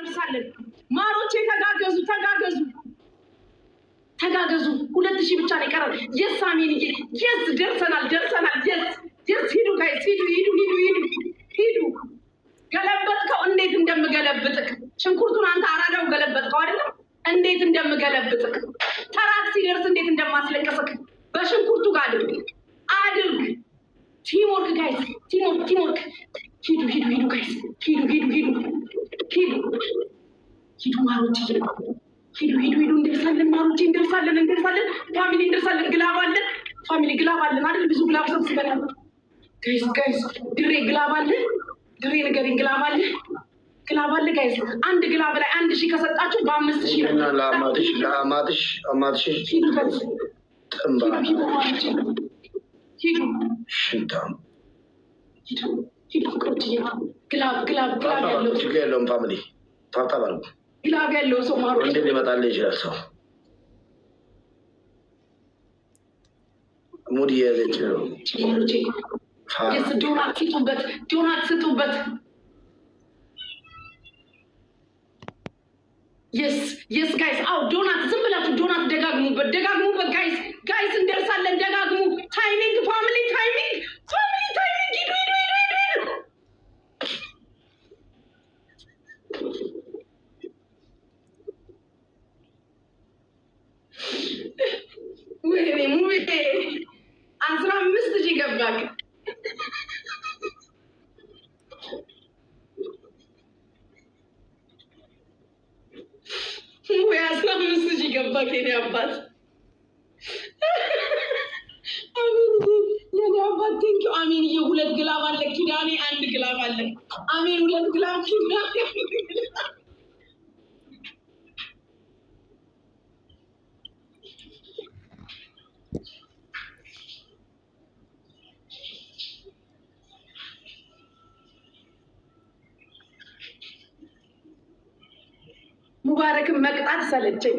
እንደርሳለን። ማሮቼ ተጋገዙ፣ ተጋገዙ፣ ተጋገዙ። 2000 ብቻ ነው የቀረን። Yes አሜንዬ፣ yes ደርሰናል፣ ደርሰናል። Yes፣ ሂዱ guys፣ ሂዱ፣ ሂዱ፣ ሂዱ፣ ሂዱ፣ ሂዱ። ገለበጥከው። እንዴት እንደምገለብጥክ ሽንኩርቱን አንተ አራዳው ገለበጥከው አይደለም? እንዴት እንደምገለብጥክ፣ ተራክ ሲደርስ እንዴት እንደማስለቅስክ በሽንኩርቱ ጋር አድርግ፣ አድርግ። Teamwork guys፣ teamwork፣ teamwork። ሂዱ፣ ሂዱ፣ ሂዱ guys፣ ሂዱ፣ ሂዱ፣ ሂዱ፣ ሂዱ፣ ሂዱ ማሮች፣ ሂዱ፣ ሂዱ፣ ሂዱ፣ ሂዱ። እንደርሳለን ማሮቼ፣ እንደርሳለን፣ እንደርሳለን። Family እንደርሳለን። Glove አለን family፣ glove አለን አይደል? ብዙ glove ሰብስበናል። Guys፣ guys፣ ድሬ glove አለን። ድሬ ንገሪኝ፣ glove አለ፣ glove አለ guys። አንድ glove ላይ 1000 ከሰጣችሁ በ5000 ነው። ለአማትሽ ለአማትሽ አማትሽ ሂዱ guys፣ ጥንባ ሂዱ፣ ሂዱ ማሮቼ፣ ሂዱ፣ ሽንታም። ሂዱ፣ ሂዱ ፍቅሮችዬ። Glove፣ glove፣ glove ያለው ችግር የለውም። Family tap tap አድርጉ። Glove ያለው ሰው ማሮች። እንዴት ሊመጣልህ ይችላል? ሰው mood እየያዘች ነው። ማሮቼ yes፣ donut ስጡበት፣ ዶናት ስጡበት። Yes, guys፣ አው ዶናት፣ ዝም ብላችሁ ዶናት ደጋግሙበት፣ ደጋግሙበት guys፣ guys እንደርሳለን። ደጋግሙ። Timing family፣ timing family፣ timing። ሂዱ፣ ሂዱ፣ ሂዱ፣ ሂዱ፣ ሂዱ። ወይኔ ሙቤ፣ 15,000 ገባክ። ሙቤ 15,000 ገባክ የኔ አባት። አሜንዬ የኔ አባት thank you አሜንዬ። ሁለት glove አለ ኪዳኔ፣ አንድ glove አለ አሜን። ሁለት glove ኪዳኔ፣ አንድ glove። ሙባረክን መቅጣት ሰለቸኝ።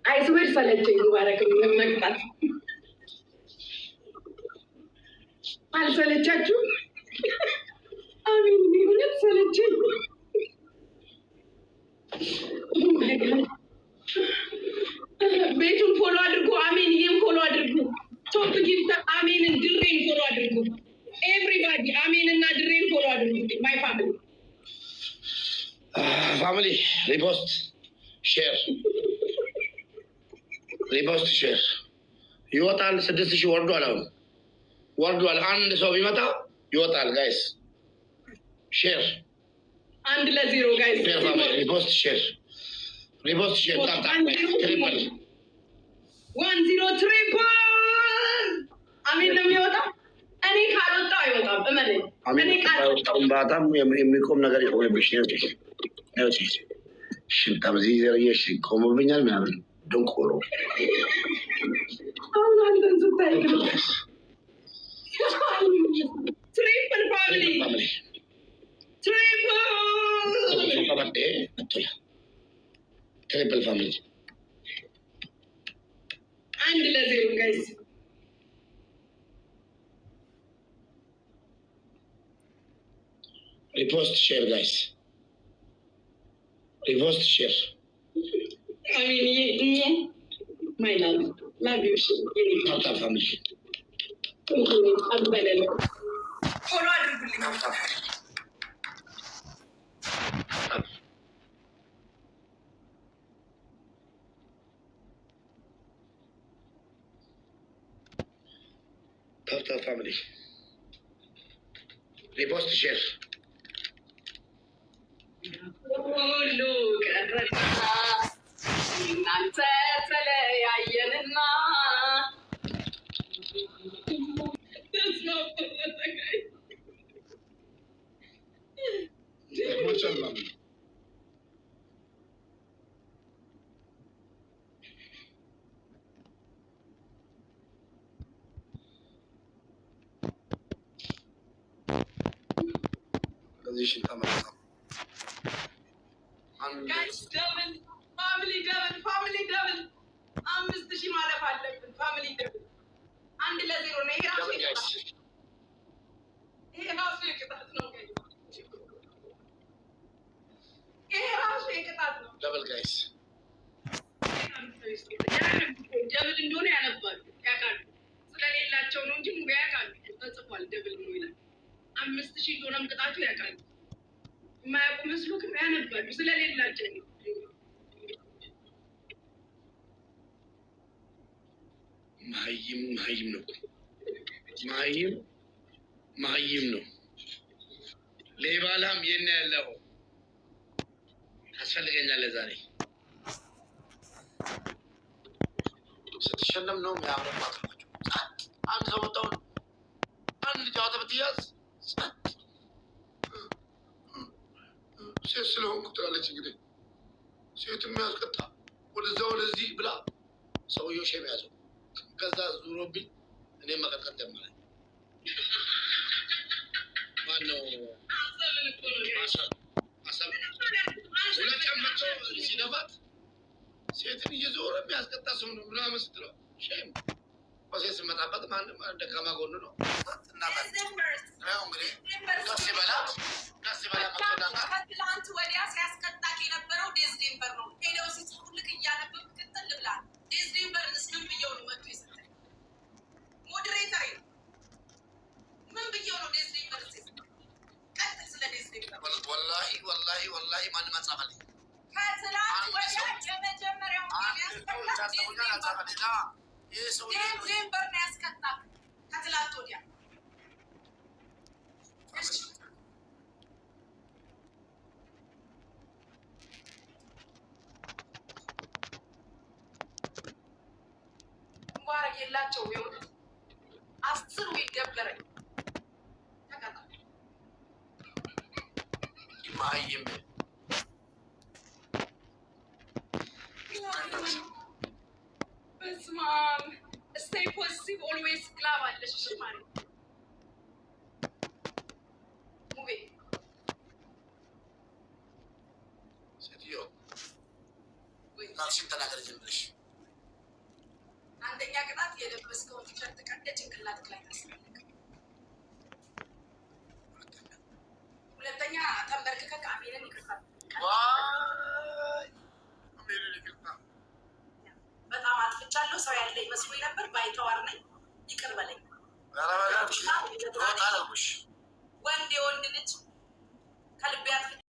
I swear ሰለቸኝ። ሙባረክን መቅጣት አልሰለቻችሁም? አሜን እውነት ሰለቸኝ። Oh my God። ቤቱን follow አድርጉ። አሜንዬን follow አድርጉ። Top gifter አሜንን ድሬን follow አድርጉ። Everybody አሜን እና ድሬን follow አድርጉ። My family. Family repost share፣ repost share ይወጣል። 6000 ወርዷል። አሁን ወርዷል። አንድ ሰው ቢመጣ ይወጣል። Guys share 1-0 guys። Share family፣ repost share፣ repost share፣ tap tap triple። 1-0 triple። አሜን ነው የሚወጣው። እኔ ካልወጣው አይወጣም። እመነኝ። እኔ ካልወጣው ባታም የሚቆም ነገር ይቆምብሽ። ሽንታም እዚህ ዘርየሽ ቆሞብኛል ምናምን ደንቆሮ። አሁን አንተን ስታይ ነው። Triple family. Family. Triple. Triple family. 1-0 guys. Repost share guys፣ repost share። አሜንዬ my love, love you። Tap tap family. Follow አድርጉልኝ። Tap tap tap። Tap tap family፣ repost share። ሁሉ ቀረና እናንተ ተለያየንና። Family. ከዚህ ሽንታ መጣ። Guys double family፣ double family፣ double። 5000 ማለፍ አለብን። Family double። 1-0 ነው። ይሄ ራሱ guys. ይሄ ራሱ የቅጣት ነው guys። Double, guys. Double እንደሆነ ያነባሉ፣ ያውቃሉ። ስለሌላቸው ነው እንጂ ሙቤ ያውቃሉ። ተጽፏል double ነው ይላል። 5,000 እንደሆነም ቅጣቱ ያውቃሉ። የማያውቁ መስሎ ግን ያነባሉ። ስለሌላቸው ነው። መሀይም መሀይም ነው እኮ፣ መሀይም መሀይም ነው። ሌባ ላም የት ነው ያለው? ታስፈልገኛለህ ዛሬ። ስትሸለም ነው የሚያምርባት ናቸው። ጸጥ አንድ ሰው መጣሁ አንድ ጨዋታ ብትያዝ ጸጥ ሴት ስለሆንኩ ትላለች። እንግዲህ ሴት የሚያስቀጣ ወደዛ ወደዚህ ብላ ሰውየው shame ያዘው። ከዛ ዙሮብኝ እኔም መቀጥቀጥ ጀመረ። ማነው አሰብን እኮ ነው። አሰብ አሰብ ሁለት ቀን መጥቶ ሲደፋት ሴትን እየዞረ የሚያስቀጣ ሰው ነው ምናምን ስትለው shame በሴት ስመጣበት ማንም ደካማ ጎኑ ነው። እናታል እንግዲህ ቀስ ይበላት ቀስ ይበላት መጥቶ ከትላንት ወዲያ ሲያስቀጣቅ የነበረው ዴዝ ዴንቨር ነው። ሄደው ሲጽፉልክ እያነበብክ ቅጥል ብላል። ዴዝ ዴንቨርንስ ምን ብየው ነው መጥቶ የሰጠኝ? Moderator ነው። ምን ብየው ነው ዴዝ ዴንቨርን የሰጠኝ? ቀጥል ስለ ዴዝ ዴንቨር። ወላሂ ወላሂ ወላሂ ማንም አልጻፈልኝ። ከትላንት ወዲያ የመጀመሪያው አንድ ሰው ያስቀጣቅ ዴዝ ይታሰቡኛል፣ ዴንቨር አልጻፈልኝ። ይህ ሰው ዴዝ ዴንቨር ነው ያስቀጣቅ ከትላንት ወዲያ። እሺ ሙባረክ የላቸውም። የእውነት 10 ይደበረኝ ተቀጣ። መሀይም በስመ አብ። Stay positive always glove አለሽ። እሺ ማለት ሙቤ ሴትዮ ራስሽን ተናገሪ ዝም ብለሽ። አንደኛ ቅጣት የለበስከውን ቲሸርት ቀደህ ጭንቅላትህ ላይ ታስራለህ። ሁለተኛ ተንበርክከህ አሜንን ይቅርታ ዋይ አሜንን ይቅርታ። በጣም አጥፍቻለሁ። ሰው ያለ ይመስሎኝ ነበር። ባይተዋር ነኝ። ይቅር በለኝ። ኧረ በላሽ ሮጥ አላልኩሽ። ወንድ የወንድ ልጅ ከልቤ አጥፍቻለሁ።